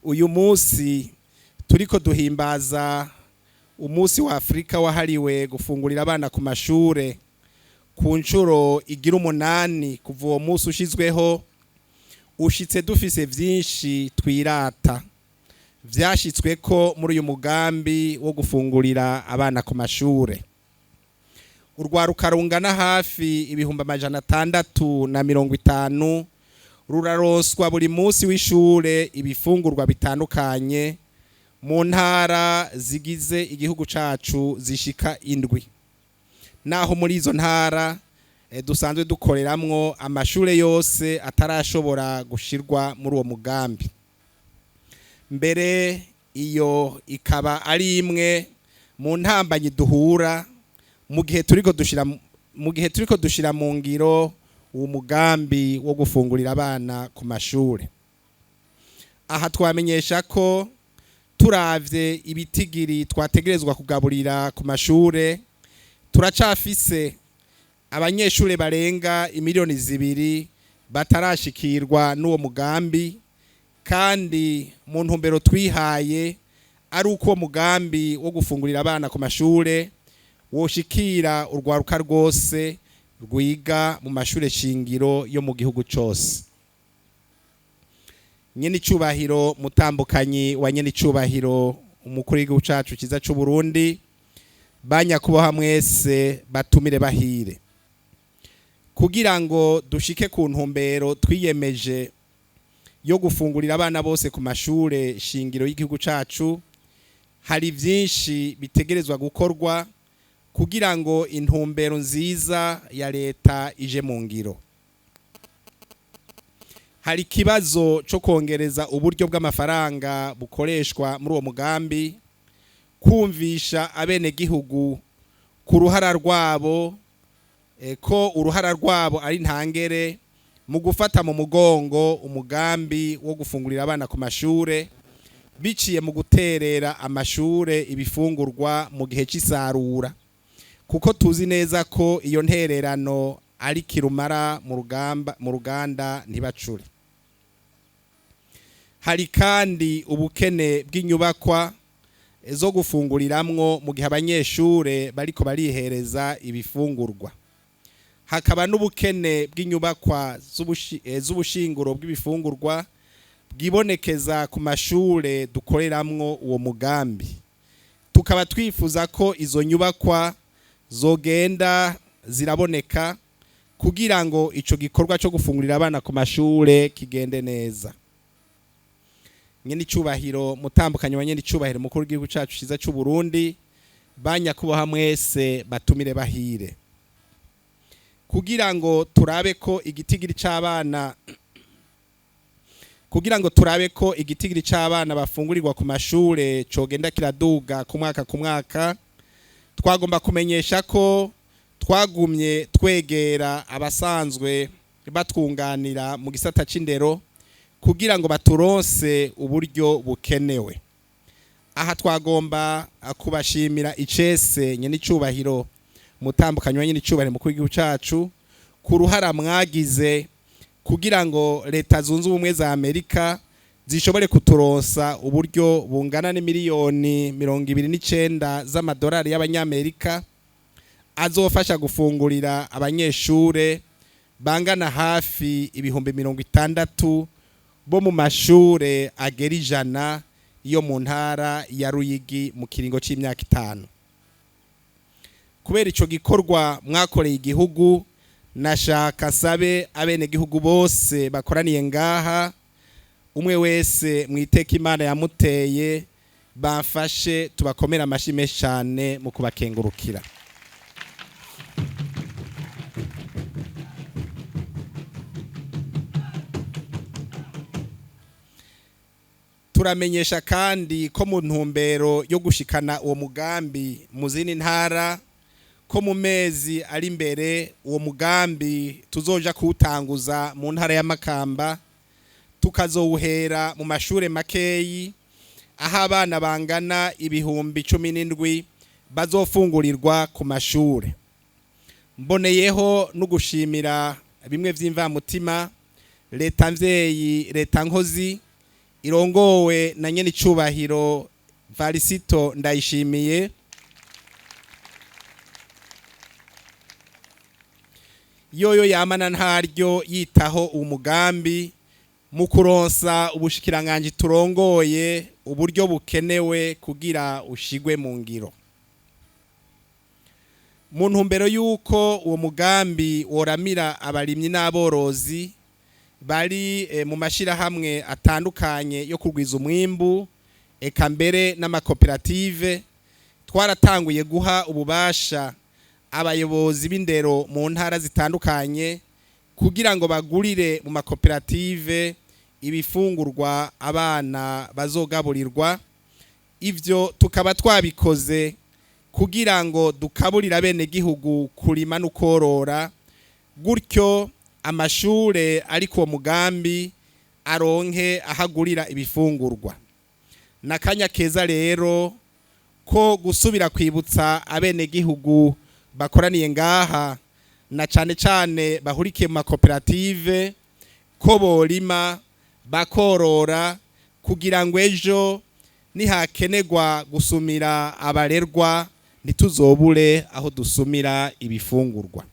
Uyu munsi turiko duhimbaza umunsi wa Afrika wahariwe gufungurira abana ku mashure ku nshuro igira 8 kuva uwo munsi ushizweho, ushitse dufise vyinshi twirata vyashitswe ko muri uyu mugambi wo gufungurira abana ku mashure. Urwaruka rungana hafi 650,000 ruraronswa buri munsi w'ishure ibifungurwa bitandukanye mu ntara zigize igihugu cacu zishika 7. Naho muri izo ntara dusanzwe dukoreramwo amashure yose atarashobora gushirwa muri uwo mugambi. Mbere iyo ikaba ari imwe mu ntambanyi duhura mu gihe turiko dushira mu ngiro uwo mugambi wo gufungurira abana ku mashure. Aha twamenyesha ko turavye ibitigiri twategerezwa kugaburira ku mashure, turacafise abanyeshure barenga imiliyoni 2 batarashikirwa n'uwo mugambi, kandi mu ntumbero twihaye ari uko uwo mugambi wo gufungurira abana ku mashure woshikira urwaruka rwose rwiga mu mashure shingiro yo mu gihugu cose. Nyene icubahiro mutambukanyi wa nyene icubahiro umukuru w'igihugu cacu ciza c'u Burundi, banyakubaha mwese batumire bahire, kugira ngo dushike ku ntumbero twiyemeje yo gufungurira abana bose ku mashure shingiro y'igihugu cacu, hari vyinshi bitegerezwa gukorwa kugira ngo intumbero nziza ya leta ije mu ngiro. Hari ikibazo co kongereza uburyo bw'amafaranga bukoreshwa muri uwo mugambi, kumvisha abenegihugu ku ruhara rwabo, ko uruhara rwabo ari ntangere mu gufata mu mugongo umugambi wo gufungurira abana ku mashure biciye mu guterera amashure ibifungurwa mu gihe c'isarura, kuko tuzi neza ko iyo ntererano ari kirumara mu rugamba mu ruganda ntibacure. Hari kandi ubukene bw'inyubakwa zo gufunguriramwo mu gihe abanyeshure bariko barihereza ibifungurwa, hakaba n'ubukene bw'inyubakwa z'ubushinguro bw'ibifungurwa bwibonekeza ku mashure dukoreramwo uwo mugambi. Tukaba twifuza ko izo nyubakwa zogenda ziraboneka kugira ngo ico gikorwa co gufungurira abana ku mashure kigende neza. Nyene icubahiro mutambukanyi wa nyene icubahiro mukuru w'igihugu cacu ciza c'u Burundi, banyakubaha mwese batumire bahire, kugira ngo turabe ko igitigiri c'abana kugira ngo turabe ko igitigiri c'abana bafungurirwa ku mashure cogenda kiraduga ku mwaka ku mwaka. Twagomba kumenyesha ko twagumye twegera abasanzwe batwunganira mu gisata c'indero kugira ngo baturonse uburyo bukenewe. Aha twagomba kubashimira icese nyene icubahiro mutambukanyi wa nyene icubahiro mukuru w'igihugu cacu ku ruhara mwagize kugira ngo Leta Zunze Ubumwe za Amerika zishobore kuturonsa uburyo bungana n'imiliyoni 29 z'amadolari y'abanyamerika azofasha gufungurira abanyeshure bangana hafi 60,000 bo mu mashure agera 100 yo mu ntara ya Ruyigi mu kiringo c'imyaka 5. Kubera ico gikorwa mwakoreye igihugu, nashaka sabe abenegihugu bose bakoraniye ngaha, umwe wese mwiteka Imana yamuteye, bamfashe tubakomera amashi menshi cyane mu kubakengurukira. Turamenyesha kandi ko mu ntumbero yo gushikana uwo mugambi mu zindi ntara, ko mu mezi ari imbere uwo mugambi tuzoja kuwutanguza mu ntara ya Makamba, tukazowuhera mu mashure makeyi aho abana bangana 17,000 bazofungurirwa ku mashure. Mboneyeho no gushimira bimwe vy'imvamutima leta mvyeyi, leta nkozi Irongowe na nyenicubahiro Varisito Ndayishimiye, yoyo yamana ntaryo yitaho umugambi mu kuronsa ubushikiranganji turongoye uburyo bukenewe kugira ushigwe mu ngiro. Mu ntumbero y'uko uwo mugambi woramira abarimyi n'aborozi bari mu mashyirahamwe atandukanye yo kugwiza umwimbu, eka mbere n'amakoperative, twaratanguye guha ububasha abayobozi b'indero mu ntara zitandukanye kugira ngo bagurire mu makoperative ibifungurwa abana bazogaburirwa. Ivyo tukaba twabikoze kugira ngo dukaburire abenegihugu kurima no korora, gutyo amashure ariko uwo mugambi aronke ahagurira ibifungurwa. Nakanya keza rero ko gusubira kwibutsa abenegihugu bakoraniye ngaha na cane cane bahurikiye mu makoperative ko borima bakorora kugira ngo ejo nihakenerwa gusumira abarerwa ntituzobure aho dusumira ibifungurwa.